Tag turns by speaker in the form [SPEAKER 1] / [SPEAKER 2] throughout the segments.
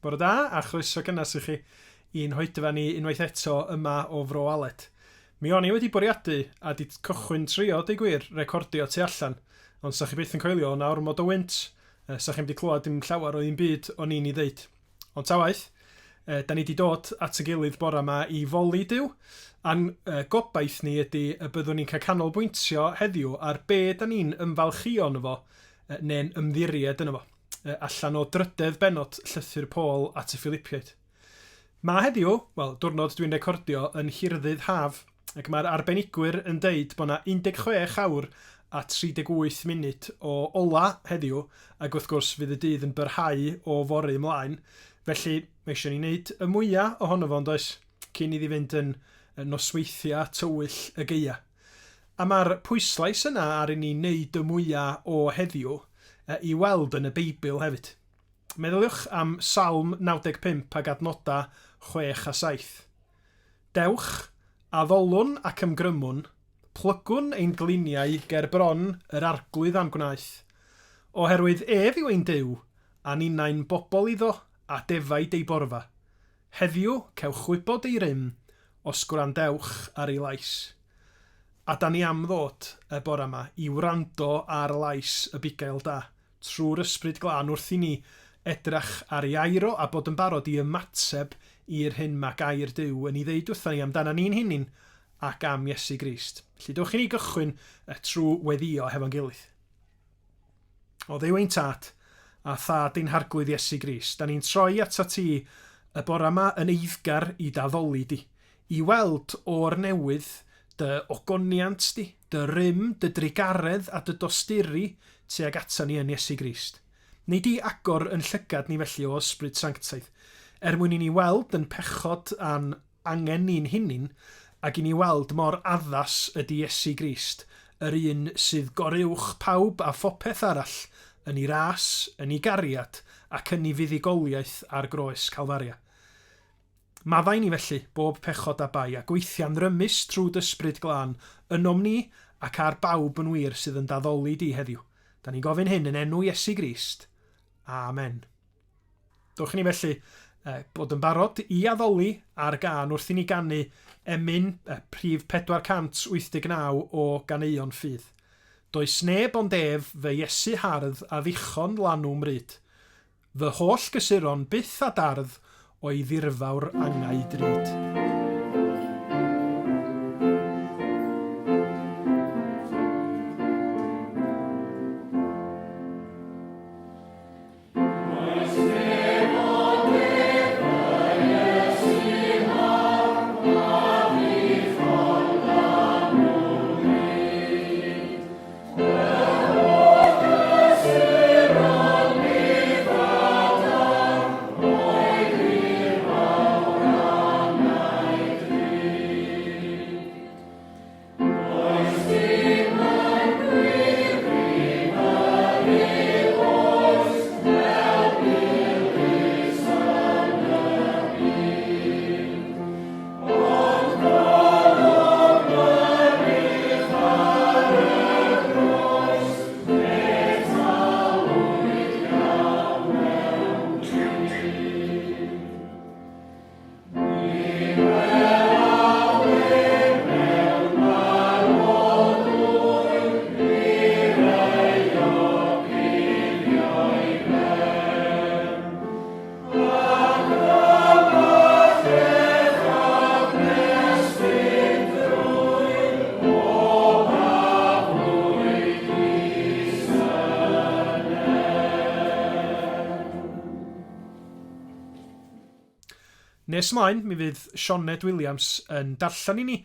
[SPEAKER 1] Bore da, a chroeso gynnes i chi i'n hoedfa ni unwaith eto yma o Fro Aled. Mi o'n i wedi bwriadu, a 'di cychwyn trio, deud gwir, recordio tu allan, ond 'sa chi byth yn coelio, o' 'na ormod o wynt, 'sa chi'm 'di clywed dim llawer o ddim byd o'n i'n 'i ddeud. Ond ta waeth, da ni 'di dod at y gilydd bore 'ma i foli Duw, a'n gobaith ni ydi y byddwn ni'n cael canolbwyntio heddiw ar be da ni'n ymfalchïo yno fo, neu'n ymddiried yno fo. allan o drydedd bennod llythyr Paul at y Philipiaid. Mae heddiw, wel, diwrnod dwi'n recordio, yn hirddydd haf, ac mae'r arbenigwyr yn deud bod 'na 16 awr a 38 munud o ola heddiw, ac wrth gwrs fydd y dydd yn byrhau o fory ymlaen, felly mae eisiau ni wneud y mwya ohono fo, yn does, cyn iddi fynd yn nosweithiau tywyll y gaea. A mae'r pwyslais yna ar i ni wneud y mwya o heddiw i weld yn y Beibl hefyd. Meddyliwch am Salm 95 ag adnodau 6 a 7. Dewch, addolwn ac ymgrymwn, plygwn ein gliniau ger bron yr Arglwydd a'n gwnaeth. Oherwydd ef yw ein Duw, a ninnau'n bobl iddo a defaid ei borfa. Heddiw, cewch wybod ei rym, os gwrandewch ar ei lais. A 'dan ni am ddod, y bore 'ma, i wrando ar lais y bugail da, trwy'r Ysbryd Glân, wrth i ni edrach ar ei air o a bod yn barod i ymateb i'r hyn mae gair Duw yn ei ddeud wrtha ni amdana ni'n hunin ac am Iesu Grist. Felly dewch i ni gychwyn trwy weddïo hefo'n gilydd. O Dduw ein Tad, a Thad ein Harglwydd Iesu Grist, da ni'n troi atat ti y bore yma yn eiddgar i d'addoli di, i weld o'r newydd dy ogoniant di, dy rym, dy drugaredd a dy dosturi tuag ata ni yn Iesu Grist. Nei di agor yn llygad ni felly o Ysbryd Sanctaidd, er mwyn i ni weld yn pechod a'n angen ni'n hunin, ac i ni weld mor addas ydy Iesu Grist, yr un sydd goruwch pawb a phopeth arall, yn ei ras, yn ei gariad, ac yn ei fuddugoliaeth ar groes Calfaria. Maddau ni felly, bob pechod a bai, a gweithia'n rymus trwy d'Ysbryd Glân, ynom ni, ac ar bawb yn wir sydd yn d'addoli di heddiw. Da ni'n gofyn hyn yn enw Iesu Grist. Amen. Dowch i ni felly bod yn barod i addoli ar gân wrth i ni ganu emyn prif 489 o ganeuon ffydd. Does neb ond ef, fy Iesu hardd a ddichon lanw mryd. Fy holl gysuron byth a dardd o'i ddirfawr angau drud.
[SPEAKER 2] Oes dim yn gwir i fyny oes fel bilys yn y byd. Ond golwg mynych ar y groes, fe talwyd iawn mewn pryd.
[SPEAKER 1] Nes ymlaen, mi fydd Sioned Williams yn darllen i ni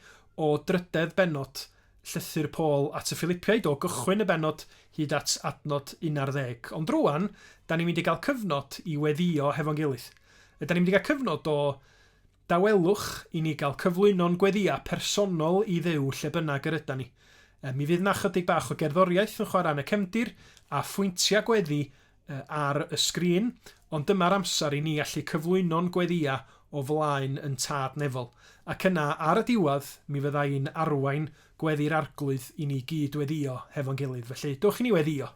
[SPEAKER 1] o drydedd bennod llythyr Paul at y Philipiaid, o gychwyn y bennod hyd at adnod 11. Ond rwan, da ni'n mynd i gael cyfnod i weddïo hefo'n gilydd. Da ni'n mynd i gael cyfnod o dawelwch i ni gael cyflwyno'n gweddïau personol i Dduw lle bynnag yr ydan ni. Mi fydd 'na chydig bach o gerddoriaeth yn chwarae yn y cefndir a phwyntiau gweddi ar y sgrin, ond dyma'r amser i ni allu cyflwyno'n gweddïau o flaen yn Tad Nefol. Ac yna, ar y diwedd, mi fydda i'n arwain gweddi'r Arglwydd i ni gyd-weddïo hefo'n gilydd. Felly, dowch i ni weddïo.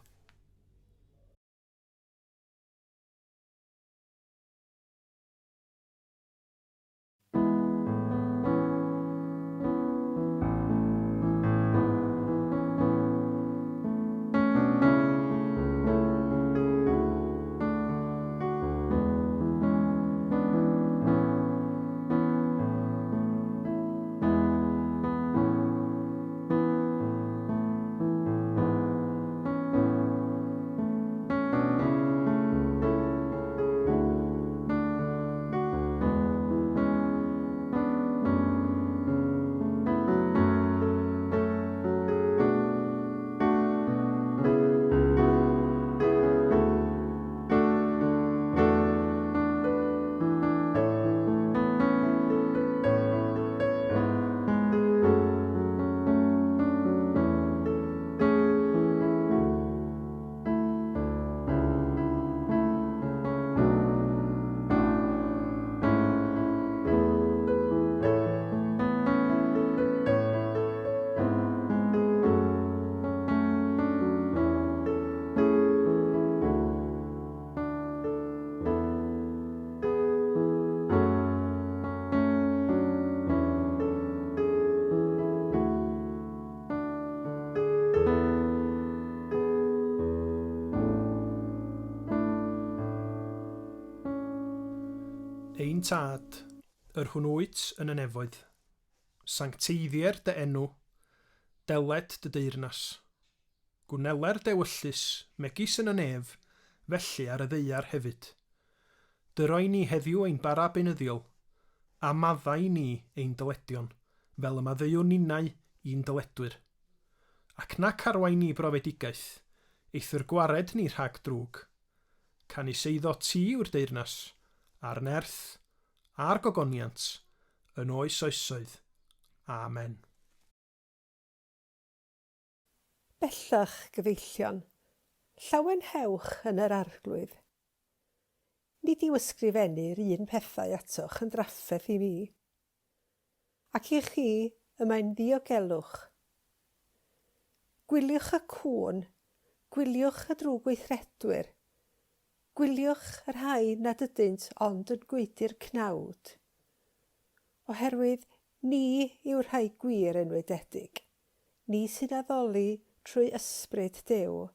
[SPEAKER 1] Tad, yr hwn wyt yn y nefoedd, sancteiddier dy enw, deled dy deyrnas. Gwneler d'ewyllys, megis yn y nef, felly ar y ddaear hefyd. Dyro i ni heddiw ein bara beunyddiol, a maddau i ni ein dyledion, fel y maddeuwn ninnau i'n dyledwyr. Ac nac arwain ni brofedigaeth, eithr gwared ni rhag drwg. Canys eiddo ti yw'r deyrnas, a'r nerth, a'r gogoniant, yn oes oesoedd. Amen.
[SPEAKER 3] Bellach, gyfeillion, llawenhewch yn yr Arglwydd. Nid yw ysgrifennu'r un pethau atoch yn drafferth i mi. Ac i chi y mae'n ddiogelwch. Gwyliwch y cŵn, gwyliwch y drwgweithredwyr, gwyliwch y rhai nad ydynt ond yn gwaedu'r cnawd. Oherwydd ni yw'r rhai gwir enwededig, ni sy'n addoli trwy Ysbryd Duw,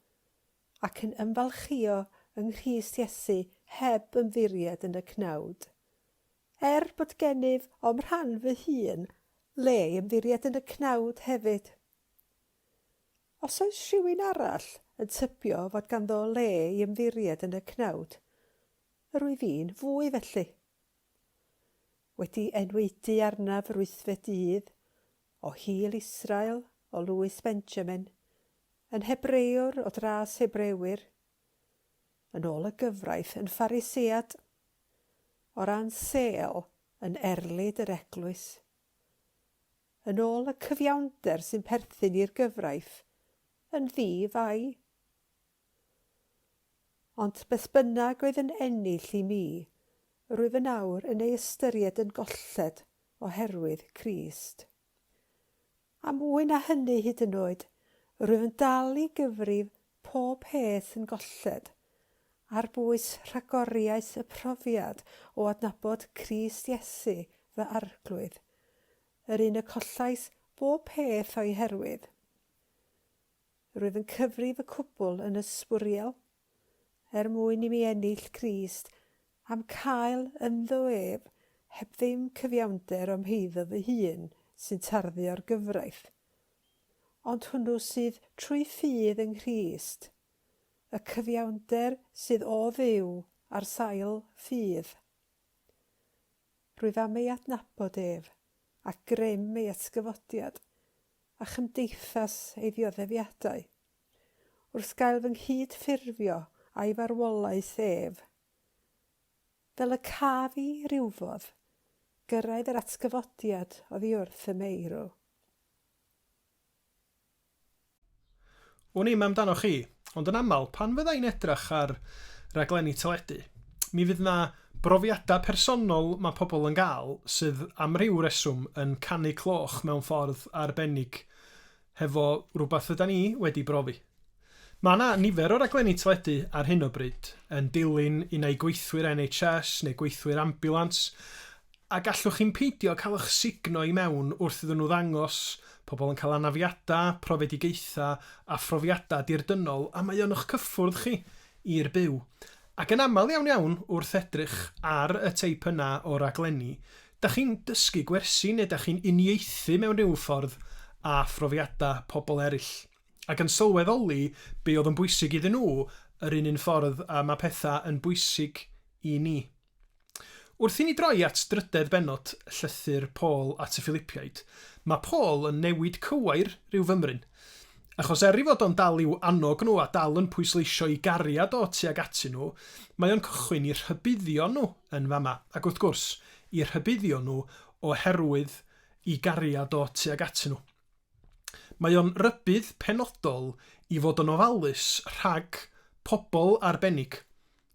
[SPEAKER 3] ac yn ymfalchïo yng Nghrist Iesu heb ymddiried yn y cnawd. Er bod gennyf o'm rhan fy hun le i ymddiried yn y cnawd hefyd. Os oes rhywun arall yn tybio fod ganddo le i ymddiried yn y cnawd, yr wyf i'n fwy felly. Wedi enwaedu arnaf yr wythfed dydd, o hil Israel, o lwyth Benjamin, yn Hebrëwr o dras Hebrewyr, yn ôl y gyfraith yn Pharisead, o ran sêl yn erlid yr eglwys. Yn ôl y cyfiawnder sy'n perthyn i'r gyfraith, yn ddi-fai. Ond beth bynnag oedd yn ennill i mi, rwyf yn awr yn ei ystyried yn golled oherwydd Crist. A mwy na hynny hyd yn oed, rwyf yn dal i gyfrif pob peth yn golled, ar bwys rhagoriaeth y profiad o adnabod Crist Iesu fy Arglwydd, yr un y collais bob peth o'i herwydd. Rwyf yn cyfrif y cwbl yn ysbwriel, er mwyn i mi ennill Crist a'm cael ynddo ef heb ddim cyfiawnder o'm heiddo fy hun sy'n tarddu o'r gyfraith, ond hwnnw sydd trwy ffydd yng Nghrist, y cyfiawnder sydd o Dduw ar sail ffydd. Rwyf am ei adnabod ef, a grym ei atgyfodiad, a chymdeithas ei ddioddefiadau, wrth gael fy nghyd-ffurfio a'i farwolaeth ef, fel y caf i, rywfodd, gyrraedd yr atgyfodiad oddi wrth y meirw.
[SPEAKER 1] Wn i'm amdanoch chi, ond yn aml, pan fydda i'n edrach ar raglenni teledu, mi fydd 'na brofiadau personol mae pobl yn gael sydd am ryw reswm yn canu cloch mewn ffordd arbennig hefo rhywbeth yda ni wedi brofi. Mae 'na nifer o raglenni teledu ar hyn o bryd yn dilyn un ai gweithwyr NHS neu gweithwyr ambiwlans, a gallwch chi'm peidio cael eich sugno i mewn wrth iddyn nhw ddangos pobl yn cael anafiadau, profedigaethau a phrofiadau dirdynnol, a mae o'n eich cyffwrdd chi i'r byw. Ac yn aml iawn iawn wrth edrych ar y teip yna o raglenni, da chi'n dysgu gwersi neu da chi'n uniaethu mewn rhyw ffordd â phrofiadau pobl eraill. Ac yn sylweddoli be oedd yn bwysig iddyn nhw yr un un ffordd a mae pethau yn bwysig i ni. Wrth i ni droi at drydedd bennod llythyr Paul at y Philipiaid, mae Paul yn newid cywair rhyw fymryn. Achos er ei fod o'n dal i'w annog nhw a dal yn pwysleisio ei gariad o tuag atyn nhw, mae o'n cychwyn i rhybuddio nhw yn fama, ac wrth gwrs, i rhybuddio nhw oherwydd i gariad o tuag atyn nhw. Mae o'n rybudd penodol i fod yn ofalus rhag pobl arbennig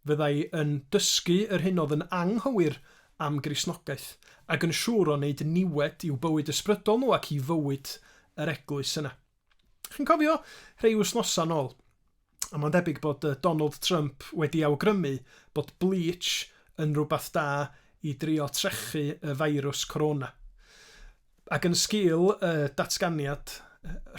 [SPEAKER 1] fyddai yn dysgu yr hyn oedd yn anghywir am Gristnogaeth ac yn siŵr o wneud niwed i'w bywyd ysbrydol nhw ac i fywyd yr eglwys yna. Chi'n cofio rhei wythnosau nôl, a mae'n debyg bod Donald Trump wedi awgrymu bod bleach yn rhywbeth da i drio trechu y feirws corona. Ac yn sgil y datganiad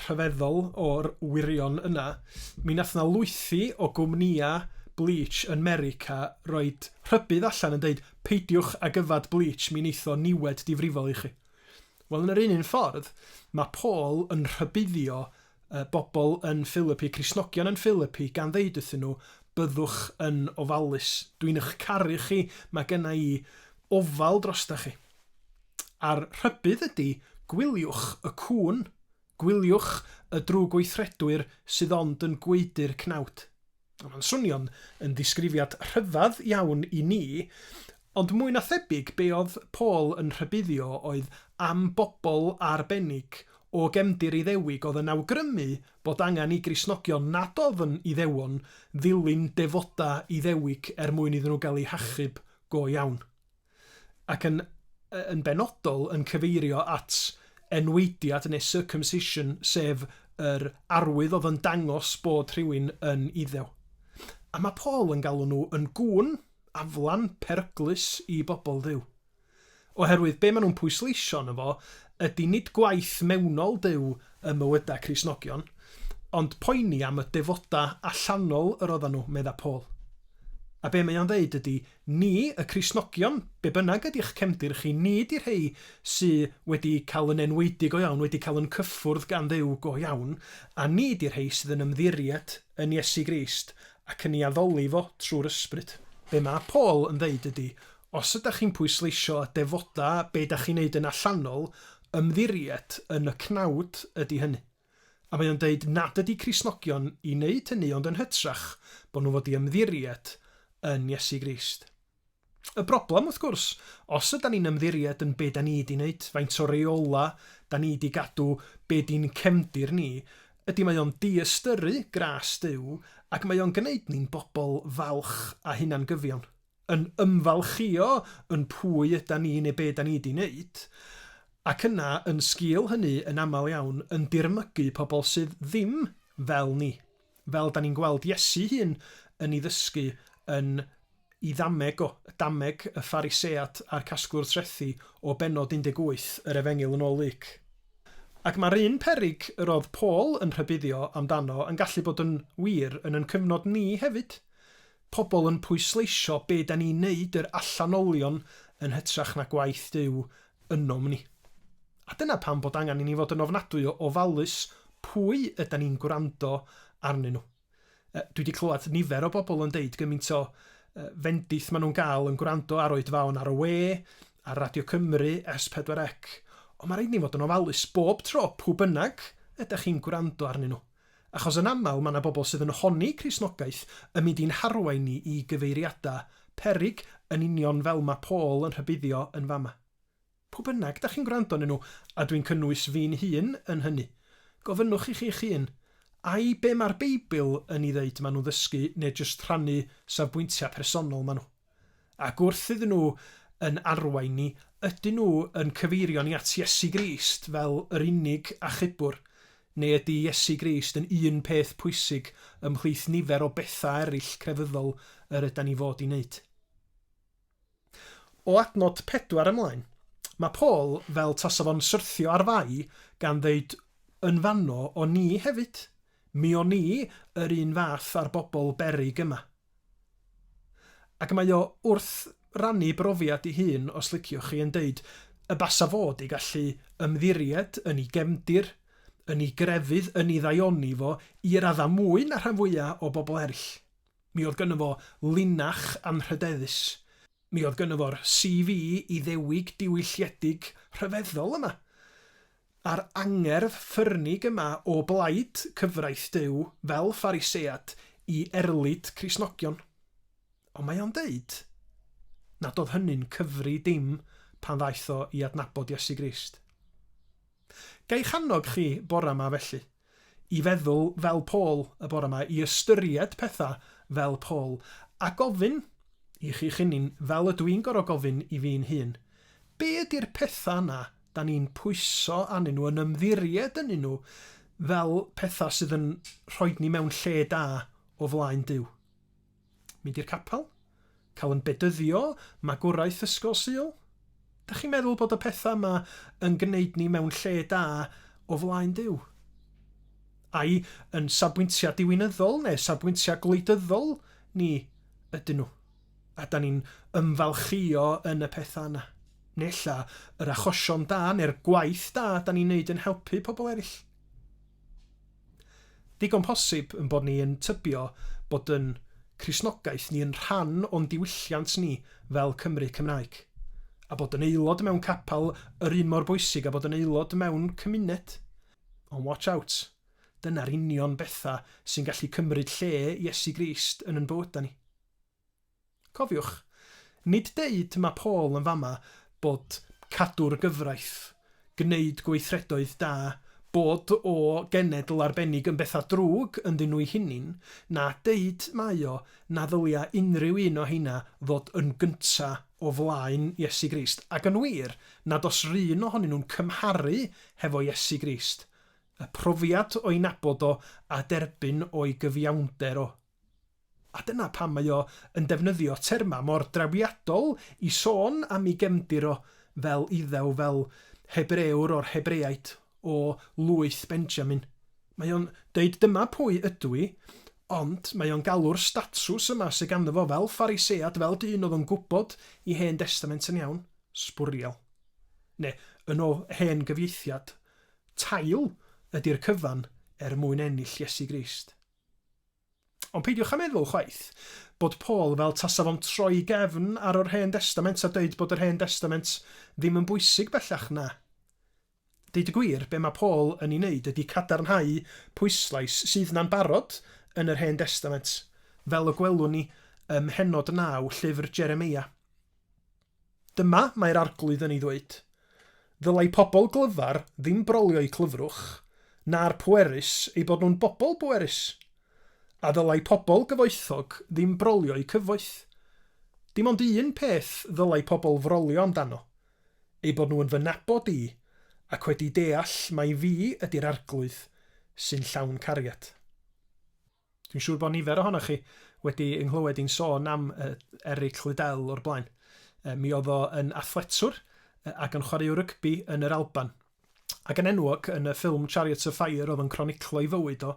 [SPEAKER 1] rhyfeddol o'r wirion yna, mi nath 'na lwythi o gwmnïau bleach yn 'Merica roid rhybudd allan yn deud peidiwch ag yfad bleach mi neith o niwed difrifol i chi. Wel yn yr un un ffordd mae Paul yn rhybuddio y bobl yn Philippi, Cristnogion yn Philippi gan ddeud wrthyn nhw byddwch yn ofalus, dwi'n ych caru chi, mae genna i ofal drosta chi. A'r rhybudd ydy gwyliwch y cŵn Gwyliwch y drwgweithredwyr sydd ond yn gwaedu'r cnawd. Mae'n swnio'n yn ddisgrifiad rhyfedd iawn i ni, ond mwy na thebyg be oedd Paul yn rhybuddio oedd am bobl arbennig o gefndir Iddewig oedd yn awgrymu bod angen i Gristnogion nad oedd yn Iddewon ddilyn defodau Iddewig er mwyn iddyn nhw gael eu hachub go iawn. ac yn yn benodol yn cyfeirio at enwaediad neu circumcision, sef yr arwydd oedd yn dangos bod rhywun yn Iddew. A mae Paul yn galw nhw yn gŵn, aflan, peryglus i bobl Dduw. Oherwydd be maen nhw'n pwysleisio yno fo ydy nid gwaith mewnol Duw ym mywydau Cristnogion, ond poeni am y defodau allanol yr oedden nhw, medda Paul. A be mae o'n ddeud ydy, ni, y Cristnogion, be bynnag ydy'ch cefndir chi, ni 'di rhei sy wedi cael yn enwaedu go iawn, wedi cael yn cyffwrdd gan Dduw go iawn, a ni 'di rhei sydd yn ymddiried yn Iesu Grist ac yn ei addoli fo trwy'r Ysbryd. Be mae Paul yn ddeud ydy, os ydach chi'n pwysleisio y defodau, be dach chi'n neud yn allanol, ymddiried yn y cnawd ydy hynny. A mae o'n deud nad ydy Cristnogion i wneud hynny ond yn hytrach bod nhw fod i ymddiried yn Iesu Grist. Y broblem wrth gwrs, os ydan ni'n ymddiried yn be da ni 'di wneud, faint o reola da ni 'di gadw, be di'n cefndir ni, ydy mae o'n diystyru gras Duw ac mae o'n gwneud ni'n bobl falch a hunangyfiawn. yn ymfalchïo yn pwy ydan ni neu be 'dan ni 'di wneud, ac yna yn sgil hynny yn aml iawn yn dirmygu pobl sydd ddim fel ni, fel 'dan ni'n gweld Iesu hun yn ei ddysgu yn i ddameg o, dameg y Pharisead a'r casglwr trethi o bennod 18 yr Efengyl yn ôl Luc. Ac mae'r un peryg yr oedd Paul yn rhybuddio amdano yn gallu bod yn wir yn yn cyfnod ni hefyd. Pobl yn pwysleisio be da ni'n neud, yr allanolion, yn hytrach na gwaith Duw ynom ni. A dyna pam bod angen i ni fod yn ofnadwy o ofalus pwy ydan ni'n gwrando arnyn nhw. Dwi 'di clywed nifer o bobl yn deud gymaint o fendith maen nhw'n gael yn gwrando ar oedfaon ar y we, ar Radio Cymru, S4C. Ond mae rhaid ni fod yn ofalus bob tro, pw bynnag ydych chi'n gwrando arnyn nhw. Achos yn aml mae 'na bobl sydd yn honni Cristnogaeth yn mynd i'n harwain ni i gyfeiriadau peryg yn union fel mae Paul yn rhybuddio yn fama. Pw bynnag dach chi'n gwrando arnyn nhw, a dwi'n cynnwys fi'n hun yn hynny, gofynnwch i chi'ch hun, ai be mae'r Beibl yn ei ddeud maen nhw'n ddysgu neu jyst rhannu safbwyntiau personol maen nhw? Ac wrth iddyn nhw yn arwain ni, ydyn nhw yn cyfeirio ni at Iesu Grist fel yr unig achubwr, neu ydy Iesu Grist yn un peth pwysig ymhlith nifer o bethau eraill crefyddol yr ydan ni fod i wneud? O adnod 4 ymlaen, mae Paul fel tasa fo'n syrthio ar fai gan ddeud yn fanno o'n i hefyd, mi o'n i yr un fath â'r bobl beryg yma. Ac mae o wrth rannu brofiad ei hun, os liciwch chi, yn deud y basa fo 'di gallu ymddiried yn ei gefndir, yn ei grefydd, yn ei ddaioni fo, i raddau mwy na rhan fwya o bobl eraill. Mi oedd gynno fo linach anrhydeddus. Mi oedd gynno fo'r CV Iddewig diwylliedig rhyfeddol yma. A'r angerdd ffyrnig yma o blaid cyfraith Duw fel Pharisead i erlid Cristnogion. Ond mae o'n deud nad oedd hynny'n cyfri dim pan ddaeth o i adnabod Iesu Grist. Ga i'ch annog chi bore 'ma felly, i feddwl fel Paul y bore 'ma, i ystyried pethau fel Paul, a gofyn i chi'ch hunin, fel ydw i'n gorfod gofyn i fi'n hun, be ydi'r pethau yna da ni'n pwyso arnyn nhw, yn ymddiried ynyn nhw, fel pethau sydd yn rhoid ni mewn lle da o flaen Duw? Mynd i'r capel? Cael yn bedyddio? Magwraeth Ysgol Sul? Dach chi'n meddwl bod y pethau yma yn gwneud ni mewn lle da o flaen Duw? Ai yn safbwyntiau diwinyddol neu safbwyntiau gwleidyddol ni ydyn nhw. A da ni'n ymfalchïo yn y pethau yna. Neu ella yr achosion da neu'r gwaith da da ni'n neud yn helpu pobl eraill. Digon posib yn bod ni yn tybio bod yn Cristnogaeth ni yn rhan o'n diwylliant ni fel Cymry Cymraeg. A bod yn aelod mewn capel yr un mor bwysig a bod yn aelod mewn cymuned. Ond watch out. Dyna'r union bethau sy'n gallu cymryd lle Iesu Grist yn yn bywydau ni. Cofiwch, nid deud ma Paul yn fama bod cadw'r gyfraith, gneud gweithredoedd da, bod o genedl arbennig yn betha drwg ynddyn nhw'i hunin, na deud mae o na ddylia unrhyw un o heina ddod yn gynta o flaen Iesu Grist, ac yn wir, nad os run ohonyn nhw'n cymharu hefo Iesu Grist, y profiad o'i nabod o a derbyn o'i gyfiawnder o. A dyna pam mae o yn defnyddio termau mor drawiadol i sôn am ei gefndir o fel Iddew, fel Hebrëwr o'r Hebreaid, o lwyth Benjamin. Mae o'n deud dyma pwy ydw i, ond mae o'n galw'r statws yma sydd ganddo fo fel Pharisead, fel dyn oedd yn gwybod i Hen Destament yn iawn, sbwriel. Neu, yn ôl hen gyfieithiad, tail ydy'r cyfan er mwyn ennill Iesu Grist. Ond peidiwch â meddwl, chwaith, bod Paul fel tasa fo'n troi gefn ar yr Hen Destament a deud bod yr Hen Destament ddim yn bwysig bellach, na. Deud y gwir, be mae Paul yn ei wneud ydy cadarnhau pwyslais sydd 'na'n barod yn yr Hen Destament, fel y gwelwn ni ym mhennod 9 llyfr Jeremeia. Dyma mae'r Arglwydd yn ei ddweud, Ddylai pobl glyfar ddim brolio'u clyfrwch, na'r pwerus eu bod nhw'n bobl bwerus. A ddylai pobl gyfoethog ddim brolio'u cyfoeth. Dim ond un peth ddylai pobl frolio amdano, eu bod nhw yn fy nabod i ac wedi deall mai fi ydy'r Arglwydd sy'n llawn cariad. Dwi'n siŵr bod nifer ohonoch chi wedi yng nghlywed i'n sôn am Eric Liddell o'r blaen. Mi oedd o yn athletwr ac yn chwaraewr rygbi yn yr Alban. Ac yn enwog yn y ffilm Chariots of Fire oedd yn croniclo ei fywyd o,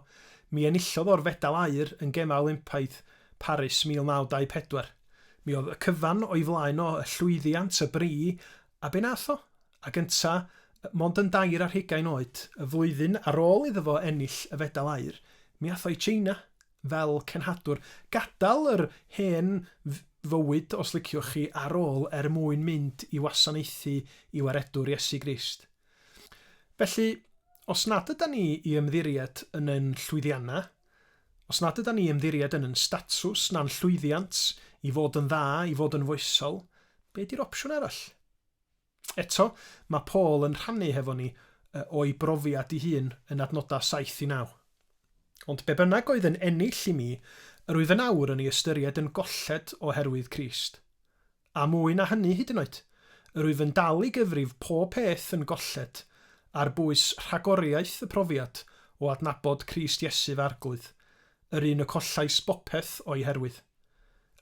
[SPEAKER 1] mi enillodd o'r fedal aur yn Gemau Olympaidd Paris 1924. Mi oedd y cyfan o'i flaen o, y llwyddiant, y bri, a be nath o? Ac ynta, mond yn dair ar hugain oed, y flwyddyn ar ôl iddo fo ennill y fedal aur, mi ath o i Tsieina, fel cenhadwr. Gadael yr hen fywyd, os liciwch chi, ar ôl er mwyn mynd i wasanaethu i Waredwr Iesu Grist. Felly, os nad ydan ni i ymddiried yn ein llwyddiannau, os nad ydan ni i ymddiried yn ein statws na'n llwyddiant i fod yn dda, i fod yn foesol, be di'r opsiwn arall? Eto, mae Paul yn rhannu hefo ni o'i brofiad ei hun yn adnodau 7 i 9. Ond be bynnag oedd yn ennill i mi, yr wyf yn awr yn ei ystyried yn golled oherwydd Crist. A mwy na hynny hyd yn oed, yr wyf yn dal i gyfrif pob peth yn golled ar bwys rhagoriaeth y profiad o adnabod Crist Iesu fy Arglwydd, yr un y collais bopeth o'i herwydd.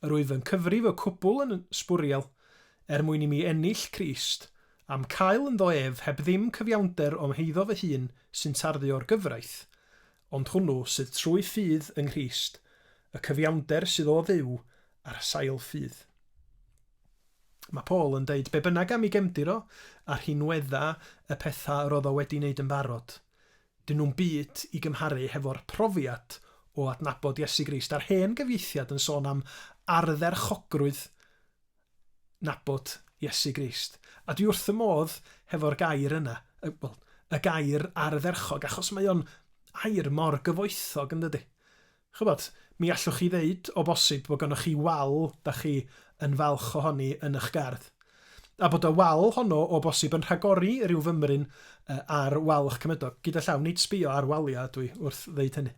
[SPEAKER 1] Yr wyf yn cyfrif y cwbl yn sbwriel, er mwyn i mi ennill Crist, a'm cael ynddo ef heb ddim cyfiawnder o'm heiddo fy hun sy'n tarddu o'r gyfraith, ond hwnnw sydd trwy ffydd yng Nghrist, y cyfiawnder sydd o Dduw ar sail ffydd. Mae Paul yn deud be bynnag am ei gefndir o, a rhinweddau y pethau yr oedd o wedi wneud yn barod, Dyn nhw'm byd i gymharu hefo'r profiad o adnabod Iesu Grist a'r hen gyfieithiad yn sôn am ardderchogrwydd nabod Iesu Grist. A dwi wrth y modd hefo'r gair yna, wel, y gair ardderchog, achos mae o'n air mor gyfoethog, yn dydy? Ch'bod, mi allwch chi ddeud, o bosib, bod gynnoch chi wal 'da chi yn falch ohoni yn 'ych gardd. A bod y wal honno, o bosib, yn rhagori ryw fymryn ar wal 'ych cymydog. Gyda llaw, nid sbio ar waliau ydw i wrth ddeud hynny.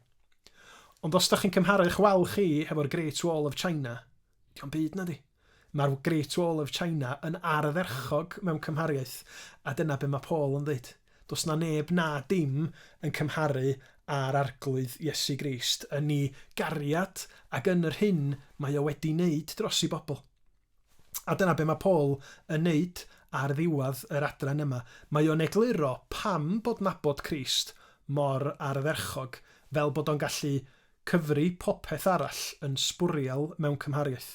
[SPEAKER 1] Ond os 'da chi'n cymharu'ch wal chi hefo'r Great Wall of China, Dio'm byd nadi? Mae'r Great Wall of China yn ardderchog mewn cymhariaeth, a dyna be mae Paul yn ddeud. Does 'na neb na dim yn cymharu â'r Arglwydd Iesu Grist yn ei gariad ac yn yr hyn mae o wedi wneud dros ei bobl. A dyna be mae Paul yn wneud ar ddiwedd yr adran yma. Mae o'n egluro pam bod nabod Crist mor ardderchog, fel bod o'n gallu. Cyfri popeth arall yn sbwriel mewn cymhariaeth.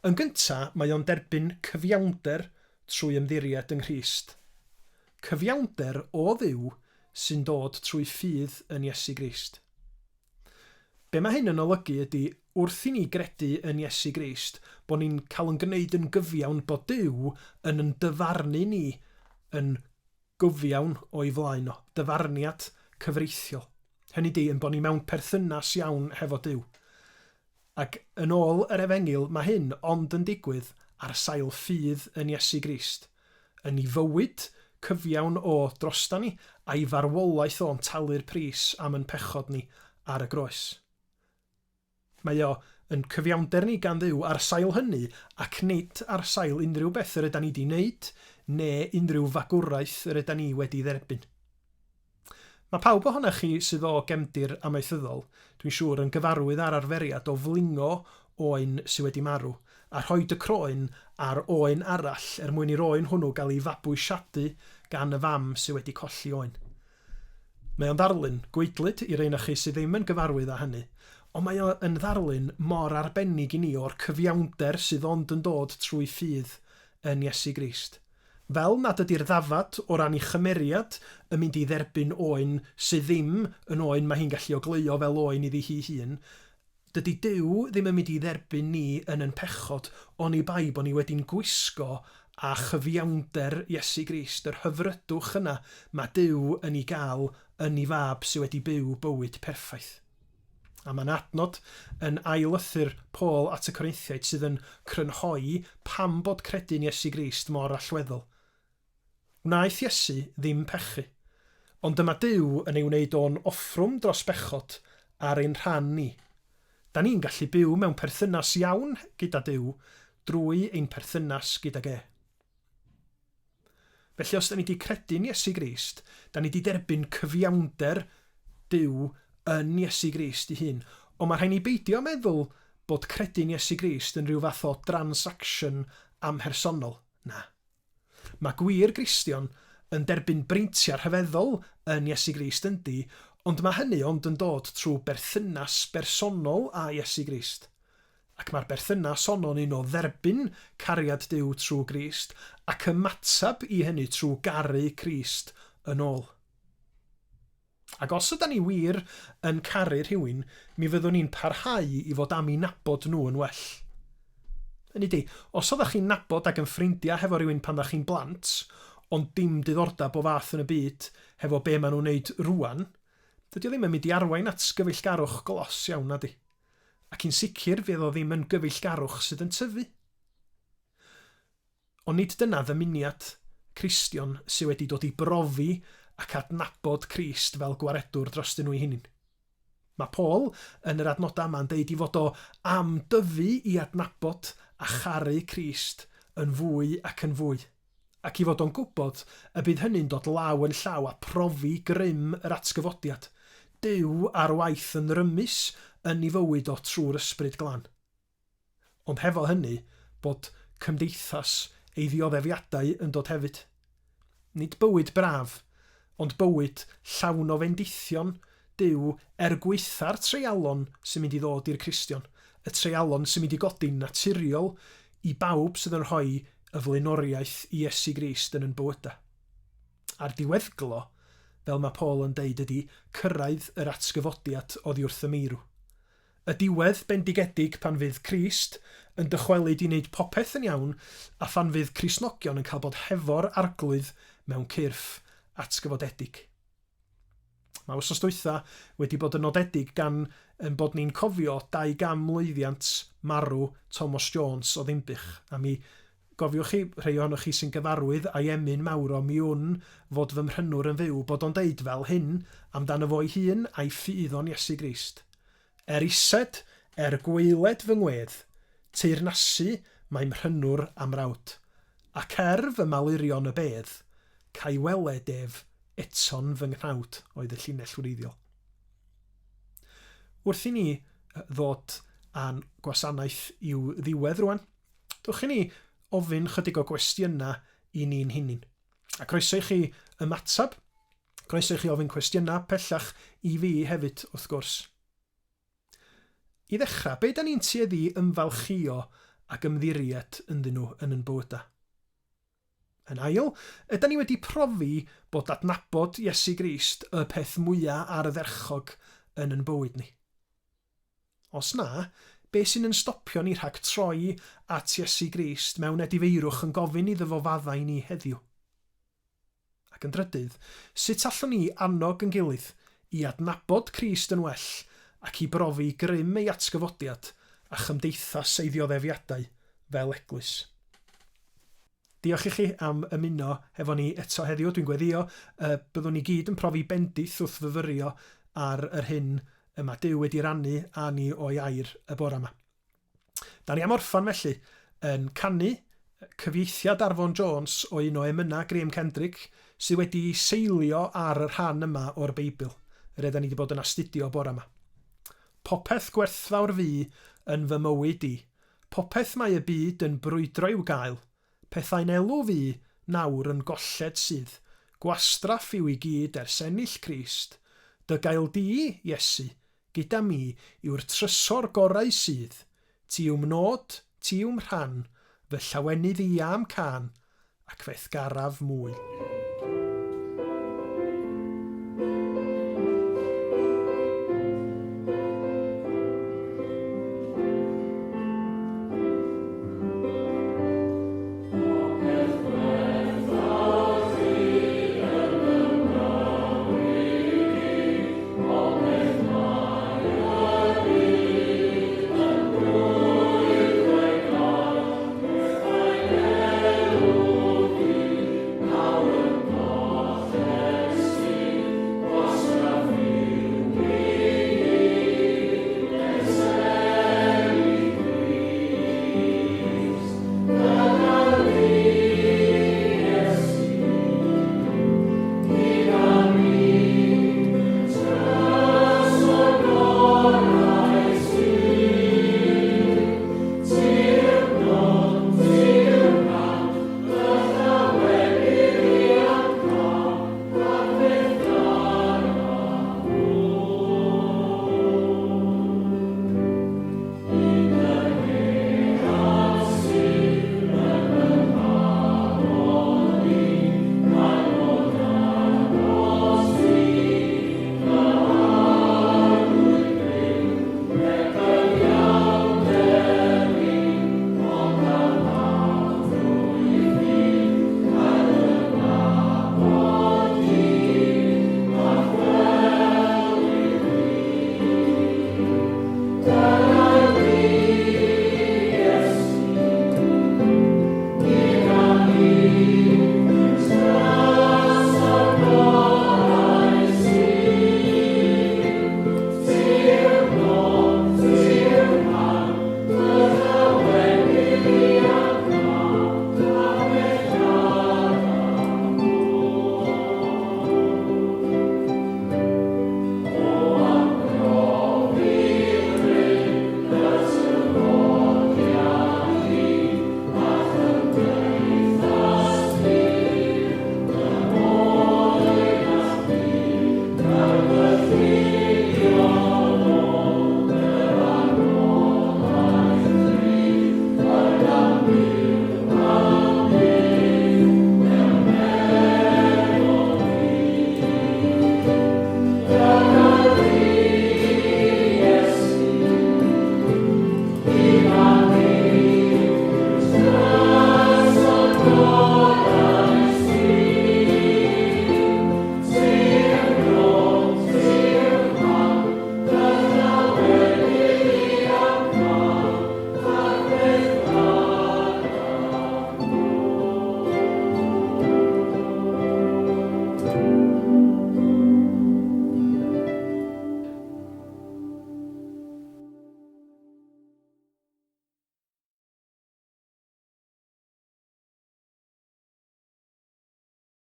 [SPEAKER 1] Yn gynta, mae o'n derbyn cyfiawnder trwy ymddiried yng Nghrist. Cyfiawnder o Dduw sy'n dod trwy ffydd yn Iesu Grist. Be mae hyn yn olygu ydy wrth i ni gredu yn Iesu Grist, bod ni'n cael yn gwneud yn gyfiawn bod Duw yn yn dyfarnu ni yn gyfiawn o'i flaen o, dyfarniad cyfreithiol. Hynny 'di, yn bod ni mewn perthynas iawn hefo Duw. Ac yn ôl yr Efengyl, mae hyn ond yn digwydd ar sail ffydd yn Iesu Grist, yn 'i fywyd cyfiawn o drosta ni, a'i farwolaeth o'n talu'r pris am yn pechod ni ar y groes. Mae o yn cyfiawnder ni gan Dduw ar sail hynny ac nid ar sail unrhyw beth yr ydan ni 'di wneud ne unrhyw fagwraeth yr ydan ni wedi dderbyn. Mae pawb ohonoch chi sydd o gefndir amaethyddol, dwi'n siŵr, yn gyfarwydd â'r arferiad o flingo oen sy wedi marw, a rhoid y croen ar oen arall er mwyn i'r oen hwnnw gael ei fabwysiadu gan y fam sy wedi colli oen. Mae o'n ddarlun gwaedlyd i rei ohonoch chi sydd ddim yn gyfarwydd â hynny, ond mae o yn ddarlun mor arbennig i ni o'r cyfiawnder sydd ond yn dod trwy ffydd yn Iesu Grist. Fel nad ydi'r ddafad o ran ei chymeriad yn mynd i dderbyn oen sydd ddim yn oen mae hi'n gallu ogleuo fel oen iddi hi hun, dydi Duw ddim yn mynd i dderbyn ni yn yn pechod oni bai bod ni wedi'n gwisgo â chyfiawnder Iesu Grist, yr hyfrydwch yna mae Duw yn ei gael yn ei Fab sydd wedi byw bywyd perffaith. A mae 'na adnod yn ail lythyr Paul at y Corinthiaid sydd yn crynhoi pam bod credu'n Iesu Grist mor allweddol. Wnaeth Iesu ddim pechu. Ond dyma Duw yn ei wneud o'n offrwm dros bechod ar ein rhan ni. Da ni'n gallu byw mewn perthynas iawn gyda Duw drwy ein perthynas gydag e. Felly os da ni 'di credu'n Iesu Grist, da ni 'di derbyn cyfiawnder Duw yn Iesu Grist ei hun. Ond mae rhaid ni beidio meddwl bod credu'n Iesu Grist yn rhyw fath o transaction amhersonol. Na. Mae gwir Gristion yn derbyn breintiau rhyfeddol yn Iesu Grist yndi, ond mae hynny ond yn dod trwy berthynas bersonol â Iesu Grist. Ac mae'r berthynas honno'n un o dderbyn cariad Duw trwy Grist ac ymateb i hynny trwy garu Crist yn ôl. Ac os ydan ni wir yn caru rhywun, mi fyddwn ni'n parhau i fod am i nabod nhw yn well. Hynny ydi, os oeddech chi'n nabod ac yn ffrindiau hefo rhywun pan ddach chi'n blant, ond dim diddordeb o fath yn y byd hefo be maen nhw'n wneud rŵan, dydy o ddim yn mynd i arwain at gyfeillgarwch glos iawn, nadi? Ac yn sicr fydd o ddim yn gyfeillgarwch sydd yn tyfu. Ond nid dyna ddymuniad Cristion sy wedi dod i brofi ac adnabod Crist fel Gwaredwr drostyn nhw'i hunin. Mae Paul yn yr adnodau yma yn deud i fod o am dyfu i adnabod a charu Crist yn fwy ac yn fwy. Ac i fod o'n gwybod y bydd hynny'n dod law yn llaw â phrofi grym yr atgyfodiad, Duw ar waith yn rymus yn 'i fywyd o trwy'r Ysbryd Glân. Ond hefo hynny, bod cymdeithas ei ddioddefiadau yn dod hefyd. Nid bywyd braf, ond bywyd llawn o fendithion Duw er gwaetha'r treialon sy'n mynd i ddod i'r Cristion, y treialon sy'n mynd i godi'n naturiol i bawb sydd yn rhoi y flaenoriaeth i Iesu Grist yn yn bywydau. A'r diweddglo, fel mae Paul yn deud, ydi cyrraedd yr atgyfodiad oddi wrth y meirw. Y diwedd bendigedig pan fydd Crist yn dychwelyd i wneud popeth yn iawn a phan fydd Cristnogion yn cael bod hefo'r Arglwydd mewn cyrff atgyfodedig. Mae wythnos dwytha wedi bod yn nodedig gan ein bod ni'n cofio 200 mlwyddiant marw Tomos Jones o Ddinbych. A mi gofiwch chi, rhei ohonoch chi sy'n gyfarwydd â'i emyn mawr o 'Mi wn fod fy mhrynwr yn fyw' bod o'n deud fel hyn amdano fo'i hun a'i ffydd o'n Iesu Grist. Er ised, er gwaeled fy ngwedd, teyrnasu mae mhrynwr a mrawd, ac er fy malurion y bedd, ca'i weled ef eto'n fy nghnawd, oedd y llinell wreiddiol. Wrth i ni ddod â'n gwasanaeth i'w ddiwedd rwan, dewch i ni ofyn chydig o gwestiynau i ni'n hunin. A croeso i chi ymateb, croeso i chi ofyn cwestiynau pellach i fi hefyd, wrth gwrs. I ddechrau, be da ni'n tueddu i ymfalchïo ac ymddiried ynddyn nhw yn yn bywydau? Yn ail, ydan ni wedi profi bod adnabod Iesu Grist y peth mwya ardderchog yn yn bywyd ni? Os na, be sy'n yn stopio ni rhag troi at Iesu Grist mewn edifeirwch yn gofyn iddo fo faddau ni heddiw? Ac yn drydydd, sut allwn ni annog yn gilydd i adnabod Crist yn well ac i brofi grym ei atgyfodiad a chymdeithas ei ddioddefiadau fel eglwys? Diolch i chi am ymuno hefo ni eto heddiw. Dwi'n gweddio y byddwn ni gyd yn profi bendith wrth fyfyrio ar yr hyn y mae Duw wedi rannu â ni o'i air y bore yma. Da ni am orffan felly yn canu cyfieithiad Arfon Jones o un o emynau Graham Kendrick sydd wedi seilio ar y rhan yma o'r Beibl, yr da ni wedi bod yn astudio bore yma. Popeth gwerthfawr fu yn fy mywyd i, Popeth mae y byd yn brwydro i'w gael, pethau'n elw fu, nawr yn golled sydd, gwastraff yw i gyd ers ennill Crist, dy gael di, Iesu, gyda mi yw'r trysor gorau sydd, ti yw'm nod, ti yw'm rhan, fy llawenydd i a'm cân, ac fe'th garaf mwy.